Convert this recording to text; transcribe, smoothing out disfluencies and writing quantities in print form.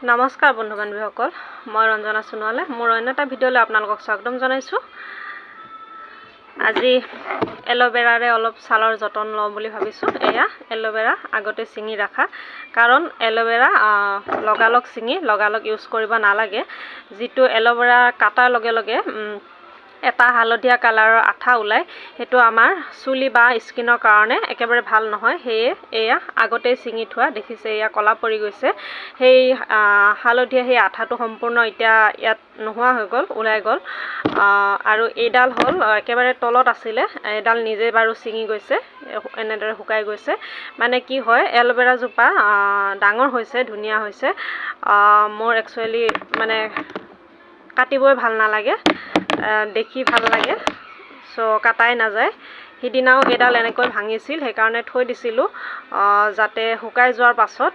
নমস্কাৰ বন্ধু বান্ধৱীসকল, মই ৰঞ্জনা সোণোৱালে মোৰ অন্য এটা ভিডিঅ'লৈ আপোনালোকক স্বাগতম জনাইছোঁ। আজি এল'ভেৰাৰে অলপ ছালৰ যতন লওঁ বুলি ভাবিছোঁ। এয়া এল'ভেৰা আগতে ছিঙি ৰাখা, কাৰণ এল'ভেৰা লগালগ ছিঙি লগালগ ইউজ কৰিব নালাগে। যিটো এল'ভেৰা কটাৰ লগে লগে এটা হালধীয়া কালাৰৰ আঠা ওলায়, সেইটো আমাৰ চুলি বা স্কিনৰ কাৰণে একেবাৰে ভাল নহয়। সেয়ে এয়া আগতেই ছিঙি থোৱা, দেখিছে, এয়া ক'লা পৰি গৈছে। সেই হালধীয়া সেই আঠাটো সম্পূৰ্ণ এতিয়া ইয়াত নোহোৱা হৈ গ'ল, ওলাই গ'ল। আৰু এইডাল হ'ল একেবাৰে তলত আছিলে, এইডাল নিজে বাৰু ছিঙি গৈছে, এনেদৰে শুকাই গৈছে। মানে কি হয়, এল'ভেৰাজোপা ডাঙৰ হৈছে, ধুনীয়া হৈছে। মোৰ একচুৱেলি মানে কাটিবই ভাল নালাগে, দেখি ভাল লাগে, চ' কাটাই নাযায়। সিদিনাও এইডাল এনেকৈ ভাঙিছিল, সেইকাৰণে থৈ দিছিলোঁ যাতে শুকাই যোৱাৰ পাছত